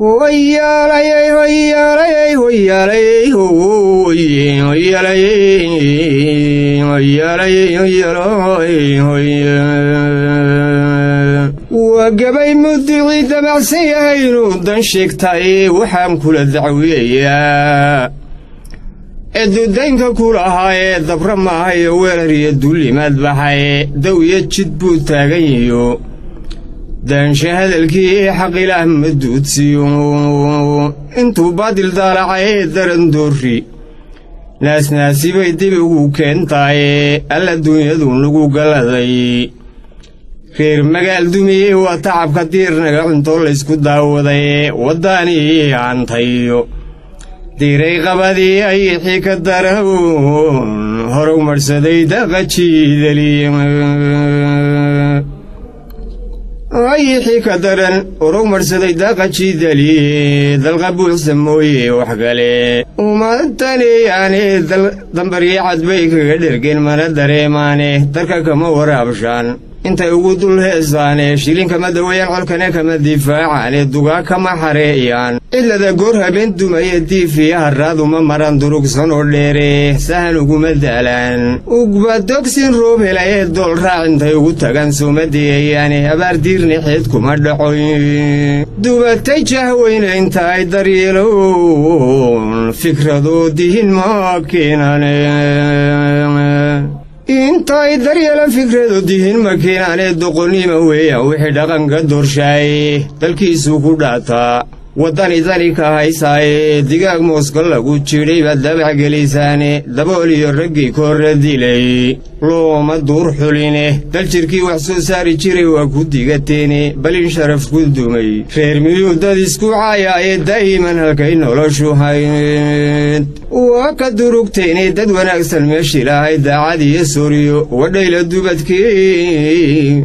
Hoyaalayey, hoyaalayey, hoyaalayey, hoyaalayey, hoyaalayey, hoyaalay, hoy. Waa gabay mudicii damacsan yahay inuu dan sheegtay. Waxaan kula dacwiyayaa eedudaynka ku lahaa ee dabra maaha iyo weerar iyo duulimaad baxay, dow iyo jid buu taagan yihiyo daansha hadalkii. Xaq Ilaah ma duudsiyo intuu baadil daalacay, daran doorri naasnaasibay dib ugu keentaaye. Alla dunyadu nagu galladay, reer magaal dumiyey, waa tacabka diirnaga cuntoo laysku daawaday. Waddaanii aantayo diiray qabadii ayixii ka daran horow marhsaday daqa jiidali, ayixii ka daran horow marhsaday daqa jiidali. Dalqa buuxsa mooye wax kale umadtaniyaane, dambaryacad bay kaga dhergeen, mana dareemaane. Darka kama waraabshaan intay ugu dul heesaane, shilin kama daweeyaan, colkane kama difaacaane, dugaa kama xareeyaan cidlada goor habeen dumaya. Diifiya harraaduma maran durugsan oo dheere, sahan uguma daalaan ugbadogsin roob helaye. Dool raac intay ugu tagaan sooma deeyayaane, abaar diirnixeed kuma dhacoy. Dubatay jahweyne inta ay daryeeloon, fikradoo dihin ma keenane. Intay daryeelan fikradu dihin ma keenaane, doqonnima weeyaan wixii dhaqanka doorshaay. Dalkiisuu ku dhaataa waddani dani ka haysaaye, digaag mooska lagu jidhay baad dabac gelaysaane. Dabool iyo raggii koorra dilay looma duur xuline, dal jirkii wax soo saari jiray waa ku digateene. Balin sharaf ku dumay reer miyuu dad isku caayaaye, daa'iman halkay noloshu hayd waa ka durugteene. Dad wanaagsan meeshii lahay daacad iyo sooriyo, wadhayla dubadkii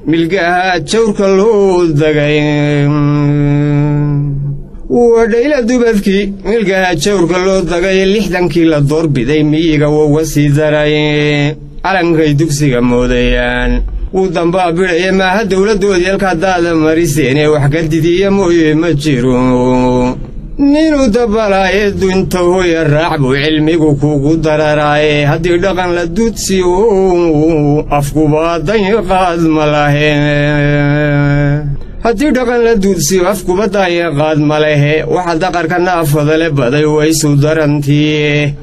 milgaha jawrka loo dagay, wadhayla dubadkii milgaha jawrka loo dagay. 60kii la doorbiday miyiga wouga sii daray, calankay dugsiga moodayaan wuu dambaa bidhaya. Maaha dowladdoodii halkaa daada mariseene, wax ka didiya mooye ma jiro ninuu dabalaaye. Dunta hoya raac buu cilmigu kugu dararaaye, haddii dhaqan la duudsiyo afkuba danyaqaad ma lahe. Haddii dhaqan la duudsiyo afkuba daanyaqaad ma lehe. Waxa daqarka naafadale baday waysu darantii,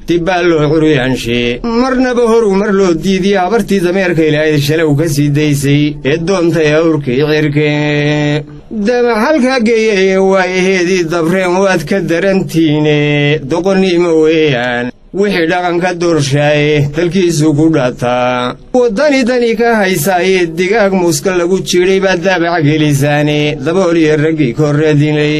dib baa loo curyaanshe marnaba horu mar loo diidiye. Habartii dameerka ilaahayd shalow ka sii daysay ee doontay awrkii cirke damac halkaa geeyaye, waayaheedii dabreen waad ka darantiine. Doqonnimo weeyaan wixii dhaqanka doorshaaye, dalkiisu ku dhataa waddani dani ka haysaaye, digaag muuska lagu jidhay baad daabac gelisaane. Dabool iyo raggii korra dilay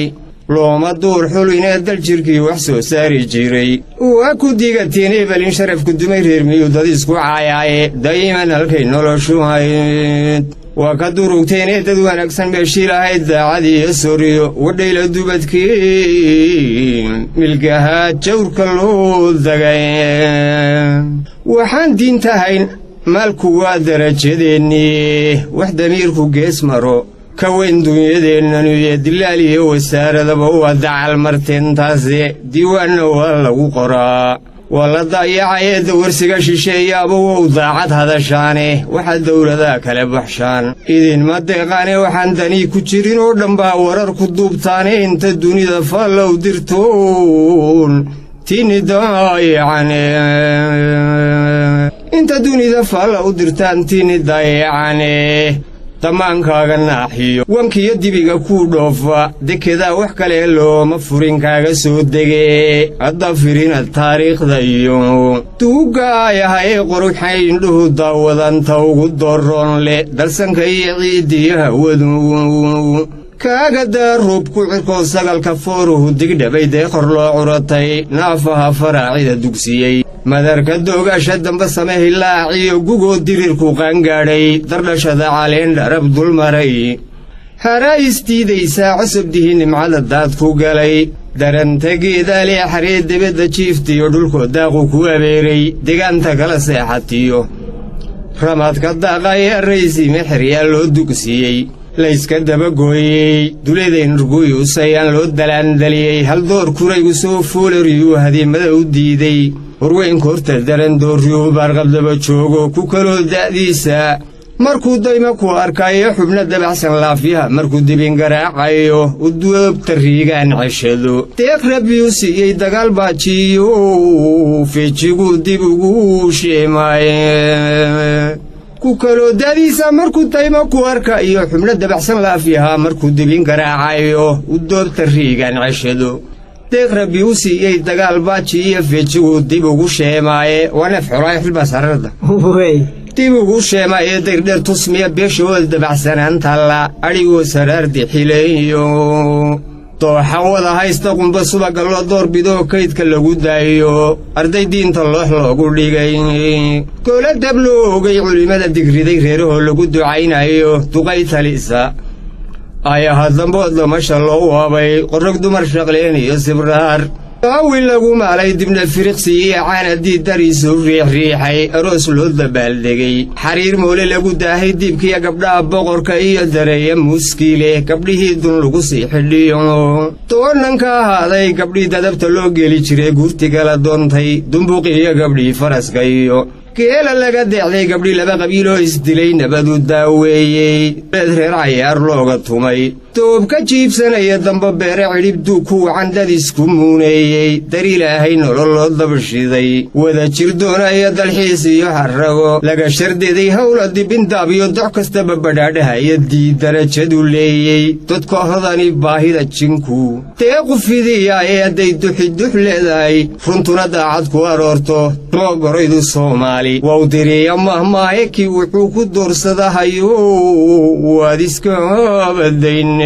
looma duur xulinee, dal jirkii wax soo saari jiray waa ku digateen. Ebelin sharafku dumay reer miyuu dad isku caayaaye, daa'iman halkay noloshu hayd waa ka durugteenee. Dad wanaagsan meeshii lahayd daacad iyo sooriyo, wadhayla dubadkii milgaha jawrka loo dagay. Waxaan diintahayn maalku waa darajadeennii, wax damiirku gees maro ka weyn dunyadeennaniyo. Dilaal iyo wasaaradaba waa dacal marteentaase, diiwaanna waa lagu qoraa, waa la daayacayee. Dawarsiga shisheeyaaba wow daacad hadashaane, waxaad dowladaha kale baxshaan idinma deeqaane. Waxaan danii ku jirin oo dhan baa warar ku duubtaane, inta dunida fallow dirtoon tini daayacane, inta dunida falla u dirtaan tini daayacane. Damaankaaga naaxiyo wankiyo dibiga kuu dhoofa, dekedaa wax kale looma furin kaaga soo dege. Hadda firina taariikhda iyo duugaayahay, qoruxay indhuhu daawadanta ugu dooroon leh dalsanka iyo ciiddiyo hawadu. Kaaga daa roobku cirkoo sagalka fooruhu digdhabay, deeqor loo curatay naafaha faraacida dugsiyey. Madarka doogaasha damba same hilaaciyo gugoo dirirku qaangaadhay, dardhashada caleen dharab dulmaray. Haraa isdiidaysaa cosabdihii nimcada daad ku galay, daranta geedaale xaree debadda jiiftiyo dhulkoo daaqu ku abeeray. Degaanta kala seexatiyo ramadka daaqaya raysi mexeryaa loo dugsiiyey. Layska dabagooyey duleedayn ruguyusayaan loo dalaandaliyey. Haldoor kuraygu soo fuulariyuu hadiimada u diiday. Horweynka horta daran doorriyuu baarqabdaba joogo ku kaloo da'diisa. Markuu dayma ku arkayo xubno dabacsan laafyaha, markuu dibin garaacayo udoobta riigaan ceshado. Deeq rabbiyuu siiyey dagaal baajiyo feejiguu dib ugu sheemaaye. Ku kaloo da'diisa markuu dayma ku arkayo xubno dabacsan laafyaha, markuu dibin garaacayo udoobta riigaan ceshado. Deeq rabbi u siiyey dagaal baaji iyo feejiguu dib ugu sheemaaye. Waa neef xolaayo xilbaa saararda dib ugu sheemaaye. Dayrdheer tusmiya beeshooda dabacsanaantalla, adhigoo saraardi xileeyo dooxa wada haysta, qumba subaga loo doorbidoo kaydka lagu daayo, arday diinta loox loogu dhigay, goola dab loo ogay, culimmada digriday, reerahoo lagu ducaynayo, duqay talisa ayaha dambood damasha loo waabay, qorrog dumar shaqleen iyo sibraar aawi lagu maalay, dibna firiqsiiyo caanadii dariisu riixriixay, aroos loo dabaaldegay, xariir moole lagu daahay, diibkiya gabdhaha boqorka iyo dareeya muuskiile, gabdhihii dun lagu sii xidhiyo doonanka ahaaday, gabdhii dadabta loo geli jiray guurtigala doontay, dumbuqiyo gabdhii faraska iyo geela laga deecday, gabdhii laba qabiiloo isdilay nabadu daaweeyey, leed reer cayaar looga tumay, doob ka jiibsanaya damba beere cidhib duug ku wacan dad isku muuneeyey, dar ilaahay nolol loo dabashiday, wada jir doonaya dalxiis iyo xarrago, laga shardeeday howla dibindaab iyo doc kastaba badhaadhaha iyo diid darajadu leeyey, dadka hodani baahida jinku deequ fidiya ee hadday duxidux leedahay, runtuna daacad ku aroorto moogoraydu Soomaali wow diriya mahmaahe kii wuxuu ku doorsadahayo waad iska badayn.